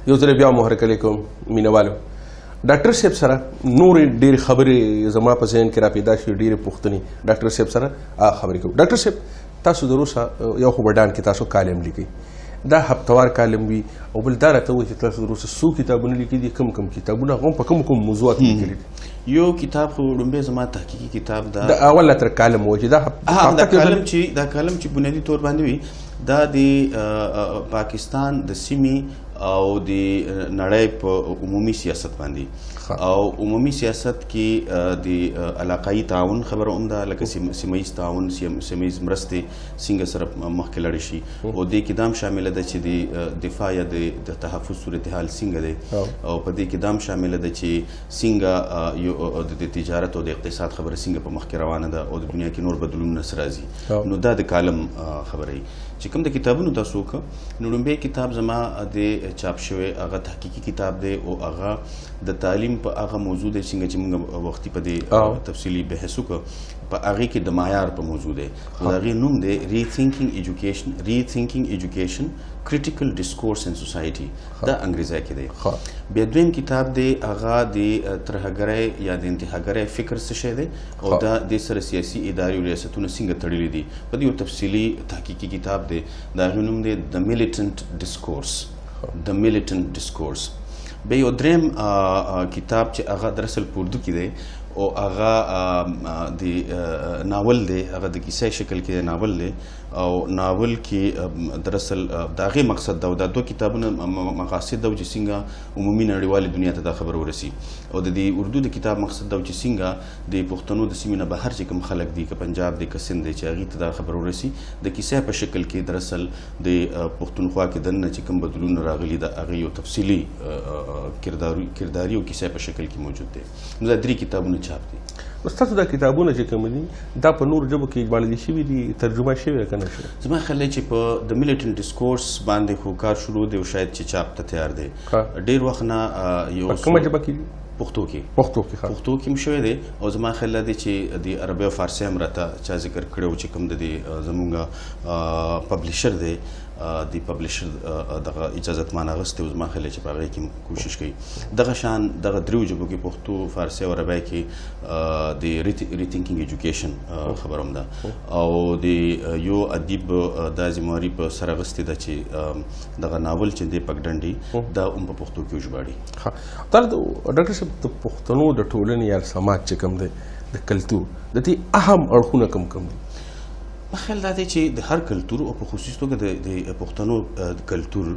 یو ځل بیا مو هرکلی کوم مینهوالو. ډاکټر صاحب سره نورې ډېرې خبرې زما په ذهن کې را پیدا شوې، ډېرې پوښتنې ډاکټر صاحب سره خبرې کوو. ډاکټر صاحب، تاسو در اوسه یو خو په ډان کې تاسو کالم لیکئ، دا هفتوار کالم وي، او بل دا راته ووایي چې تاسو در اوسه څو کتابونه لیکلي دي، کوم کوم کتابونه، هغه هم په کوم کوم موضوعات لیکلي دي؟ یو کتاب خو لومړی زما تحقیقي کتاب ده. دا اول لا تر کالم وایي چې دا هفته کې دا کالم چې بنیادي طور باندې وي، دا د پاکستان د سیمې او د نړۍ په عمومي سیاست باندې، او عمومي سیاست کې د علاقایي تعاون خبره هم ده، لکه سیمه ییز تعاون، سیمه ییز مرستې څنګه سره مخکې لاړې شي، او دې کې دا هم شامله ده چې د دفاع یا د تحفظ صورتحال څنګه دی، او په دې کې دا هم شامله ده چې څنګه یو د تجارت او د اقتصاد خبره څنګه په مخکې روانه ده، او د دنیا کې نور بدلونونه څه راځي. نو دا د کالم خبره وي. چې کوم د کتابونو تاسو وکړه، نو لومړی کتاب زما د چاپ شوی هغه تحقیقي کتاب دی، او هغه د تعلیم په هغه موضوع دی څنګه چې موږ وختي په دې تفصیلي بحث وکړو، په هغې کې د معیار په موضوع دی. او د هغې نوم دی Rethinking Education Critical Discourse in Society، دا انګریزي کې دی. بیا دویم کتاب دی هغه د ترهګرۍ یا د انتهاګرۍ فکر څه شی دی، او دا د سره سیاسي ادارې او ریاستونه څنګه تړلي دي، په دې یو تفصیلي تحقیقي کتاب دی. د هغې نوم دی The Militant Discourse. The Militant Discourse. بیا یو دریم کتاب چې هغه دراصل په اردو کې دی، او هغه د ناول دی، هغه د کیسې شکل کې ناول دی، او ناول کې دراصل د هغې مقصد دا و، دا دوه کتابونه مقاصد دا و چې څنګه عمومي نړیوالې دنیا ته دا خبره ورسي، او د دې اردو د کتاب مقصد دا و چې څنګه د پښتنو د سیمې نه بهر چې کوم خلک دي، که پنجاب دی که سند دی، چې هغې ته دا خبره ورسي. د کیسې په شکل کې دراصل د پښتونخوا کې دننه چې کوم بدلونونه راغلي، د هغې یو تفصیلي کرداري او کیسې په شکل کې موجود دی. نو دا درې کتابونه چاپ دي. نو ستاسو دا کتابونه چې کوم دي، دا په نورو ژبو کې ژباړل شوي دي، ترجمه شوي که نه شوي؟ زما خیال دی چې په د Militant Discourse باندې خو کار شروع دی، او شاید چې چاپ ته تیار دی. ډېر وخت نه یو په کومه ژبه کې دي؟ پښتو کې. پښتو کې، ښه. پښتو کې هم شوی دی، او زما خیال دا دی چې د عربي او فارسي هم راته چا ذکر کړی و چې کوم د دې زمونږ پبلشر دی، د پبلشر دغه اجازت ما نه اخیستی و، زما خیال دی چې په هغې کې کوشش کوي. دغه شان دغه دریو ژبو کې، پښتو، فارسي او عربي کې د Rethinking Education خبره هم ده. او د یو ادیب دا ذمهواري په سر اخیستې ده چې دغه ناول چې دی پکډنډي، دا هم په پښتو کې وژباړي. دا ډاکټر صاحب، د پښتنو د ټولنې یا سماج چې کوم دی، د کلتور د دې اهم اړخونه کوم کوم دي؟ ما خیال دا دی چې د هر کلتور او په خصوصي توګه د پښتنو کلتور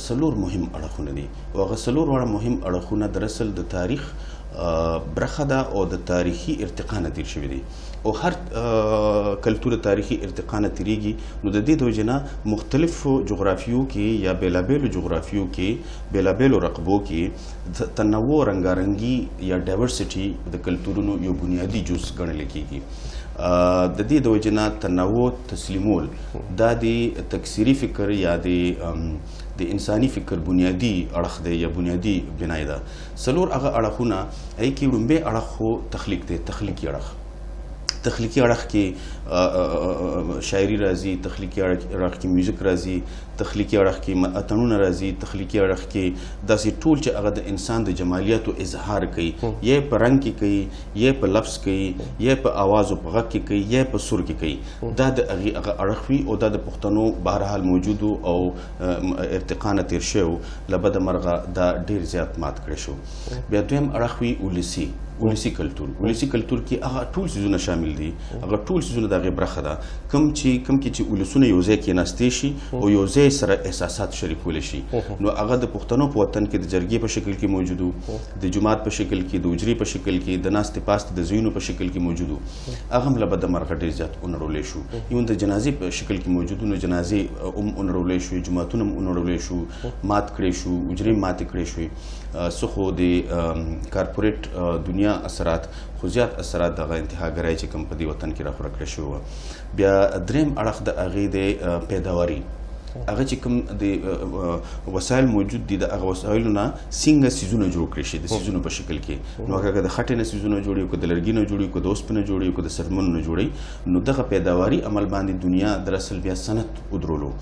څلور مهم اړخونه دي، او هغه څلور واړه مهم اړخونه دراصل د تاریخ برخه ده او د تاریخي ارتقا نه تېر شوي دي، او هر کلتور د تاریخي ارتقا نه تېرېږي. نو د دې د وجې نه مختلفو جغرافیو کې یا بېلابېلو جغرافیو کې بېلابېلو رقبو کې تنوع، رنګارنګي یا ډایورسټي د کلتورونو یو بنیادي جز ګڼل کېږي. د دې د وجې نه تنوع تسلیمول دا د تکثیري فکر یا د انساني فکر بنیادي اړخ دی یا بنیادي بنای ده. څلور هغه اړخونه هغې کې لومړی اړخ خو تخلیق دی، تخلیقي اړخ. تخلیقي اړخ کې شاعري راځي، تخلیقي اړخ کې میوزیک راځي، تخلیقي اړخ کې اتڼونه راځي، تخلیقي اړخ کې داسې ټول چې هغه د انسان د جمالیاتو اظهار کوي، یا په رنګ کې کوي، یا په لفظ کوي، یا په اواز او په غږ کې کوي، یا په سر کې کوي. دا د هغې هغه اړخ وي، او دا د پښتنو بهرحال موجود او ارتقا نه تېر شوی و، له بده مرغه دا ډېر زیات مات کړی شو. بیا دویم اړخ وي ولسي کلتور. ولسي کلتور کې هغه ټول څیزونه شامل دي، هغه ټول څیزونه د هغې برخه ده کوم کې چې ولسونه یو ځای کېناستی شي او یو ځای سره احساسات شریکولی شي. نو هغه د پښتنو په وطن کې د جرګې په شکل کې موجود و، د جومات په شکل کې، د حجرې په شکل کې، د ناستې پاستې د ځایونو په شکل کې موجود و. هغه هم له بده مرغه ډېر زیات ونړولی شو. یون د جنازې په شکل کې موجود و، نو جنازې هم ونړولی شوې، جوماتونه هم ونړولی شو، مات کړی شو، حجرې ماتې کړی شوې. څه خو د کارپوریټ دنیا اثرات، خو زیات اثرات دغه انتهاګرۍ چې کوم په دې وطن کې راخوره کړی شوی وه. بیا دریم اړخ د هغې دی پیداواري. هغه چې کوم د وسایل موجود دي، د هغه وسایلو نه څنګه څیزونه جوړ کړی شي، د څیزونو په شکل کې. نو هغه د خټې نه څیزونه جوړوي، که د لرګي نه جوړوي، که د اوسپنې جوړوي، که د څرمنو نه جوړوي. نو دغه پیداواري عمل باندې دنیا دراصل بیا صنعت ودرولو.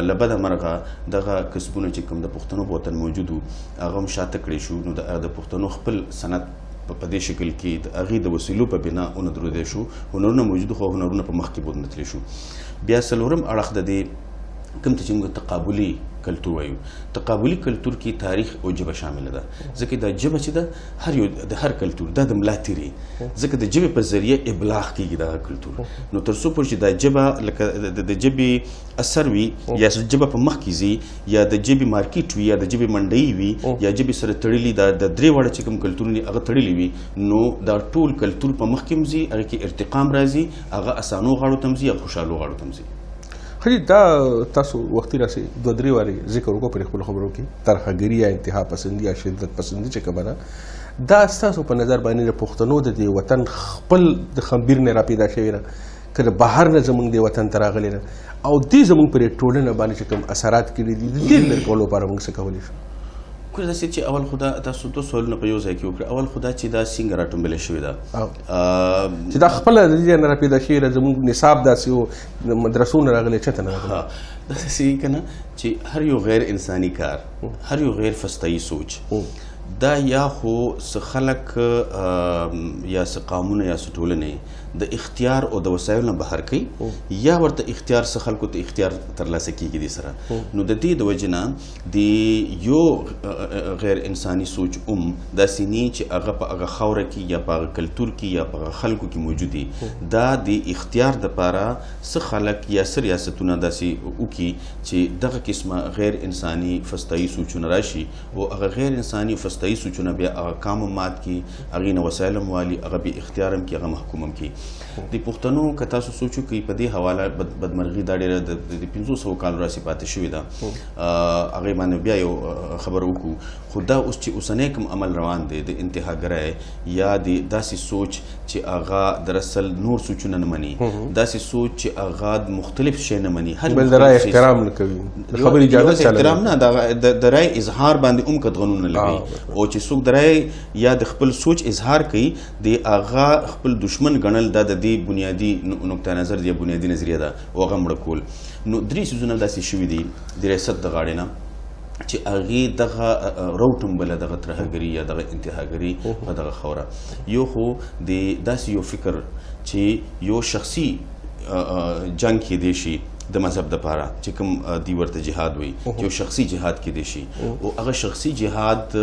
له بده مرغه دغه کسبونه چې کوم د پښتنو په وطن موجود وو، هغه هم شاته کړی شو. نو د پښتنو خپل صنعت په دې شکل کې د هغې د وسیلو په بنا ونه درودی شو. هنرونه موجود خو هنرونه په مخ کې بوت نه تللی شو. بیا څلورم اړخ د دې کوم ته چې موږ تقابلي کلتور وایو، تقابلي کلتور کې تاریخ او ژبه شامله ده، ځکه دا ژبه چې ده هر یو د هر کلتور دا د ملا تیري، ځکه د ژبې په ذریعه ابلاغ کېږي دغه کلتور. نو تر څو پورې چې دا ژبه لکه د ژبې اثر وي، یا ژبه په مخ کې ځي، یا د ژبې مارکیټ وي، یا د ژبې منډۍ وي، یا ژبې سره تړلي دا د درې واړه چې کوم کلتورونه دي هغه تړلي وي، نو دا ټول کلتور په مخ کې هم ځي، هغې کې ارتقام راځي، هغه اسانو غاړو ته هم ځي، هغه خوشحالو غاړو ته هم ځي. ښه جي، دا تاسو وختي راسئ دوه درې وارې ذکر وکړو پر خپلو خبرو کې، ترهګري یا انتها پسندي یا شدت پسندي چې کومه ده، دا ستاسو په نظر باندې د پښتنو د دې وطن خپل د خمبیر نه راپیدا شوې ده، که د بهر نه زموږ دې وطن ته راغلې ده، او دې زموږ پر ټولنه باندې چې کوم اثرات کړي دي، د دې لرې کولو لپاره موږ څه کولی شو؟ ګوره داسې چې اول خو دا تاسو دوه سوالونه په یو ځای کې وکړه. اول خو دا چې دا څنګه راټومبلې شوې ده، چې دا خپله د دې نه راپیدا شوې ده، زموږ نصاب داسې و، د مدرسو نه راغلی، چېرته نه راغلی؟ داسې که نه چې هر یو غیر انساني کار، هر یو غیر فستایي سوچ، دا یا خو څه خلک یا څه قامونه یا څه ټولنې د اختیار او د وسایلو نه بهر کوي، یا ورته اختیار څه خلکو ته اختیار ترلاسه کېږي دې سره. نو د دې د وجې نه د یو غیر انساني سوچ هم داسې نه چې هغه په هغه خاوره کې یا په هغه کلتور کې یا په هغه خلکو کې موجود دي، دا د اختیار دپاره څه خلک یا څه ریاستونه داسې وکړي چې دغه قسمه غیر انساني فستایي سوچونه راشي، او هغه غیر انساني فستایي سوچونه بیا هغه کام هم مات کړي، هغې نه وسایل هم والي، هغه بې اختیار هم کړي، هغه محکوم هم کړي. د پښتنو که تاسو سوچ وکړئ په دې حواله بدمرغي دا ډېره د 500 کالو راهیسې پاتې شوې ده، هغې باندې بیا یو خبره وکړو. خو دا اوس چې اوسنی کوم عمل روان دی د انتهاګرۍ یا د داسې سوچ چې هغه دراصل نور سوچونه نه مني، داسې سوچ چې هغه مختلف شی نه مني، هر بل د رایې احترام نه کوي، د خبرې اجازه چا نه احترام نه، د رایې اظهار باندې هم قدغنونه لګوي، او چې څوک د رایې یا د خپل سوچ اظهار کوي د هغه خپل دشمن ګڼل، دا د دې بنیادي نقطه نظر یا بنیادي نظریه ده، او هغه مړه کول. نو درې څیزونه داسې شوي دي د ریاست د غاړې نه چې هغې دغه راوټومبله دغه ترهګري یا دغه انتهاګري په دغه خاوره. یو خو د داسې یو فکر چې یو شخصي جنګ کېدی شي د مذهب دپاره چې کوم دی ورته جهاد وایي، چې یو شخصي جهاد کېدی شي، او هغه شخصي جهاد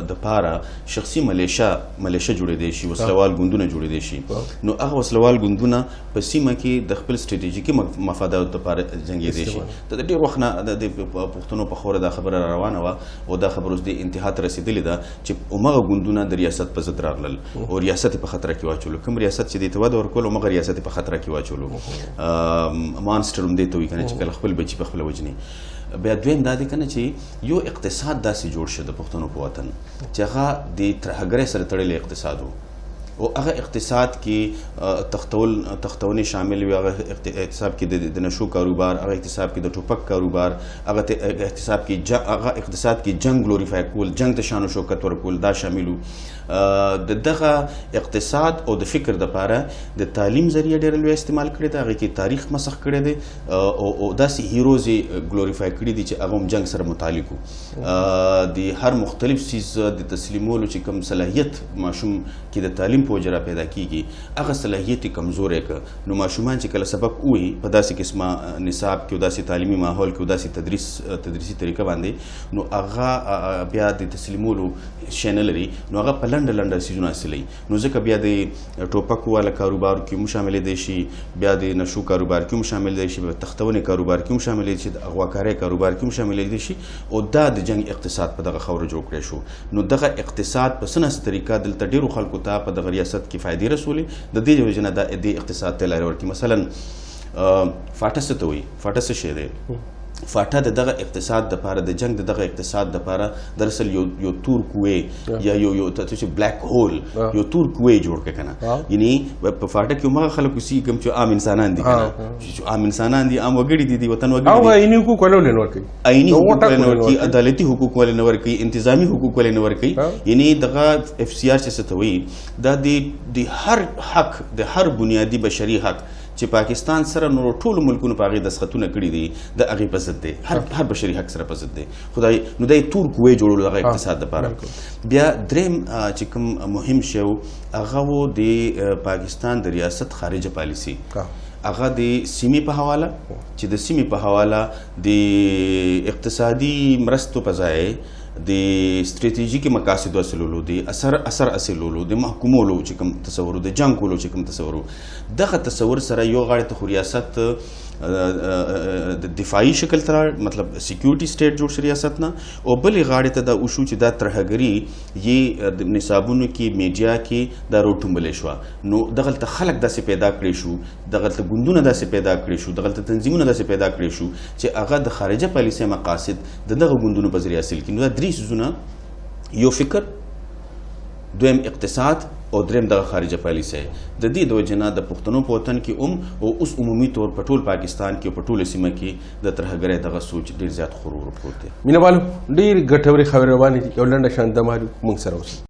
دپاره شخصي ملیشه جوړېدی شي، وسلوال ګوندونه جوړېدی شي. نو هغه وسلوال ګوندونه په سیمه کې د خپل ستراتیژیکي مفاداتو دپاره جنګېدی شي. د ډېر وخت نه د پښتنو په خاوره دا خبره را روانه وه، او دا خبره اوس دې انتها ته رسېدلې ده چې هماغه ګوندونه د ریاست په ضد راغلل او ریاست یې په خطر کې واچولو. کوم ریاست چې دې ته وده ورکول، هماغه ریاست یې په خطر کې واچولو. مانسټر هم دې ته وایي که نه چې کله خپل بچي په خپله وژني. بیا دویم دا دی که نه چې یو اقتصاد داسې جوړ شو د پښتنو په وطن چې هغه د ترهګرۍ سره تړلی اقتصاد و، او هغه اقتصاد کې تختونې شامل وي، هغه اقتصاد کې د نشو کاروبار، هغه اقتصاد کې د ټوپک کاروبار، هغه اقتصاد کې هغه اقتصاد کې جنګ ګلوریفای کول، جنګ ته شان او شوکت ورکول، دا شامل وو. د دغه اقتصاد او د فکر دپاره د تعلیم ذریعه ډېره لویه استعمال کړې ده، هغې کې تاریخ مسخ کړی دی، او داسې هیروز یې ګلوریفای کړي دي چې هغه هم جنګ سره متعلق وو. د هر مختلف څیز د تسلیمولو چې کوم صلاحیت ماشوم کې د تعلیم په وجه را پیدا کېږي، هغه صلاحیت یې کمزوری کړ. نو ماشومان چې کله سبق ووایي په داسې قسمه نصاب کې او داسې تعلیمي ماحول کې او داسې تدریسي طریقه باندې، نو هغه بیا د تسلیمولو شی نه لري، نو هغه په لنډه لنډه څیزونه حاصلوي. نو ځکه بیا د ټوپکو والا کاروبار کې هم شاملېدی شي، بیا د نشو کاروبار کې هم شاملېدی شي، بیا تښتونې کاروبار کې هم شاملېدی شي، د اغواکارۍ کاروبار کې هم شاملېدی شي، او دا د جنګ اقتصاد په دغه خاوره جوړ کړی شو. نو دغه اقتصاد په څه نا څه طریقه دلته ډېرو خلکو ته په دغه ریاست کې فایدې رسولې، د دې وجې نه دا دې اقتصاد ته لارې ورکړي. مثلا فاټه څه ته وایي؟ فاټه څه شی دی؟ فاټا د دغه اقتصاد د پاره، د جنگ د دغه اقتصاد د پاره دراصل یو تور کوی یا یو یو ته چې بلیک هول، یو تور کوی جوړ کړه کنه. یعنی په فاټا کې مغه خلک اوسي کوم چې عام انسانان دي کنه، چې عام انسانان دي، عام وګړي دي، وطن وګړي دي، او عیني حقوق ولې نه ورکوي، عیني حقوق ولې نه ورکوي، عدالتي حقوق ولې نه ورکوي، انتظامی حقوق ولې نه ورکوي. یعنی دغه اف سی آر چې څه ته وایي، دا د هر حق، د هر بنیادي بشري حق چې پاکستان سره نور ټولو ملکونو په هغې دستخطونه کړي دي، د هغې په ضد دی، هر بشري حق سره په ضد دی. خدای نو دا یې تور کوی جوړولو دغه اقتصاد دپاره. بیا دریم چې کوم مهم شی و، هغه و د پاکستان د ریاست خارجه پالیسي، هغه د سیمې په حواله، چې د سیمې په حواله د اقتصادي مرستو په ځای د ستراتیژیک مقاصدو حاصلولو، د اثر حاصلولو، د محکومولو چې کوم تصور، د جنګ کولو چې کوم تصور، دغه تصور سره یو غاړې ته خو ریاست د دفاعي شکل ته راړ، مطلب سکیورټي سټیټ جوړ شو ریاست نه، او بلې غاړې ته دا وشو چې دا ترهګري یې نصابونو کې، میډیا کې دا روټومبلې شوه. نو دغلته خلک داسې پیدا کړی شو، دغلته ګوندونه داسې پیدا کړی شو، دغلته تنظیمونه داسې پیدا کړی شو چې هغه د خارجه پالیسۍ مقاصد د دغه ګوندونو په ذریعه حاصل کړي. نو دا درې څیزونه، یو فکر، دویم اقتصاد، او دریم دغه خارجه پالیسي، د دې د وجې نه د پښتنو په وطن کې هم او اوس عمومي طور په ټول پاکستان کې او په ټوله سیمه کې د ترهګرۍ دغه سوچ ډېر زیات خور ور پروت دی. مینه والو، ډېرې ګټورې خبرې روانې دي، یو لنډه شان دمه لرو، موږ سره اوسئ.